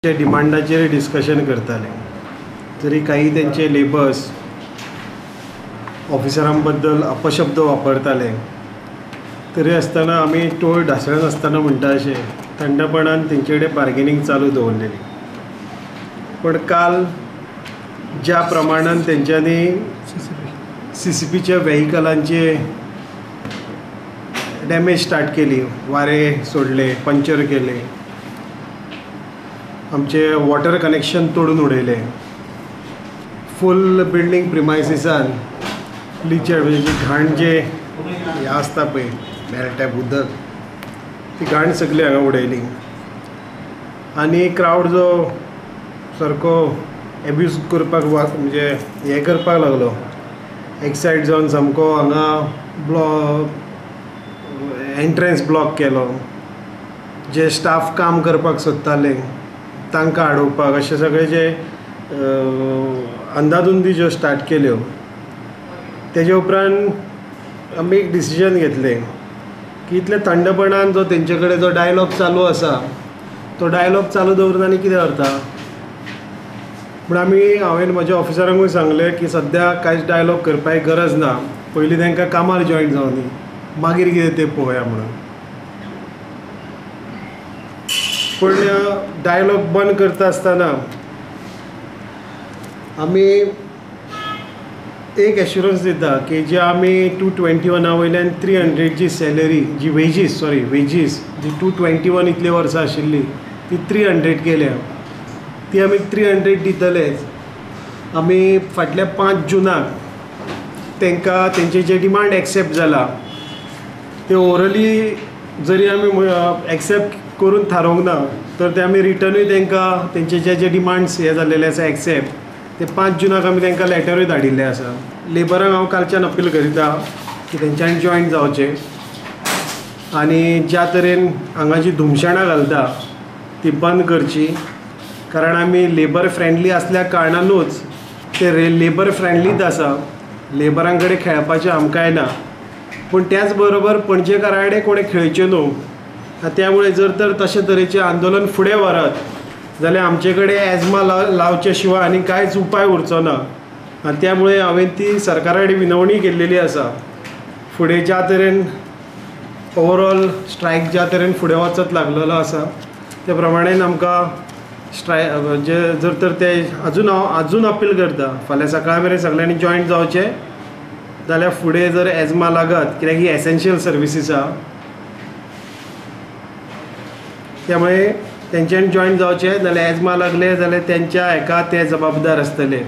डिमांडाचेर discussion करताले. तरी काही त्यांचे लेबर्स ऑफिसरां बद्दल अपशब्द वापरताले, तरी आसतना आमी टोळ ढासळनासतना म्हणटा अशें थंडपणान तेंचे कडेन बार्गेनींग चालू दवरलेली. पण काल ज्या प्रमाणान तेंच्यांनी CCPच्या वेहिकलांचे डॅमेज स्टार्ट केली, वारे सोडले, पंक्चर केले, आमचे वॉटर कनेक्शन तोडून उडयले, फूल बिल्डींग प्रिमायसिसान लिचेड म्हणजे जी घाण जे हें आसता पळय मेळटा उदक, ती घाण सगळी हांगा उडयली आनी क्रावड जो सारको एब्यूज करपाक म्हणजे हें करपाक लागलो, एक्सायट जावन सामको हांगा ब्लॉक एंट्रन्स ब्लॉक केलो. जे स्टाफ काम करपाक सोदताले तांकां आडोवपाक अशें सगळे जे अंदाधुंदी ज्यो स्टार्ट केल्यो. तेजे उपरांत आमी एक डिसिजन घेतलें की इतले थंडपणान जो तेंचे कडेन जो डायलॉग चालू आसा तो डायलॉग चालू दवरून आनी कितें करता पूण आमी हांवें म्हज्या ऑफिसरांकूय सांगलें की सद्या कांयच डायलॉग करपाची गरज ना, पयलीं तांकां कामार जॉयन जावनी, मागीर कितें तें पळोवया म्हणून. पूण डायलॉग बंद करता आसतना आमी एक एश्युरन्स दिता की जे आमी 221 वयल्यान 300 जी सॅलरी जी वेजीस सॉरी वेजीस जी 221 इतली वर्सां आशिल्ली ती 300 केल्या, ती आमी 300 दितलेच. आमी फाटल्या 5 जुनाक तांकां तेंचे जे डिमांड एक्सेप्ट जाला ते ओरली जरी आमी एक्सेप्ट करून थारोवंक ना तर ते आमी रिटर्नूय तांकां तेंचे जे जे डिमांड्स हे जाल्लेले आसा एक्सेप्ट ते 5 जुनाक आमी तांकां लेटरूय धाडिल्ले आसा. लेबरांक हांव कालच्यान अपील करिता की तेंच्यांनी जॉयन जावचें आनी ज्या तरेन हांगा जी धुमशेणां घालता ती बंद करची, कारण आमी लेबर फ्रेंडली आसल्या कारणानूच ते लेबर फ्रेंडलीच आसा, लेबरां कडेन खेळपाचें आमकांय ना. पूण त्याच बरोबर पणजेकारां कडेन कोणें खेळचें न्हू, त्यामुळे जर तर तशे तरेचें आंदोलन फुडें व्हरत जाल्यार आमचे कडेन एजमा लावचे शिवाय आनी कांयच उपाय उरचो ना. आनी त्यामुळे हांवें ती सरकारा कडेन विनवणी केल्लेली आसा, फुडें ज्या तरेन ओवरऑल स्ट्रायक ज्या तरेन फुडें वचत लागलेलो आसा त्या प्रमाणेन आमकां स्ट्रायक जे जर तर ते अजून हांव अजून अपील करता फाल्यां सकाळ मेरेन सगळ्यांनी जॉयन जावचें, जाल्यार फुडें जर एजमा लागत कित्याक ही एसेन्शियल सर्विसीस आहा, त्यामुळे तेंच्यांनी जॉयन जावचें, जाल्यार एजमा लागले जाल्यार तेंच्या हेका ते जबाबदार आसतले.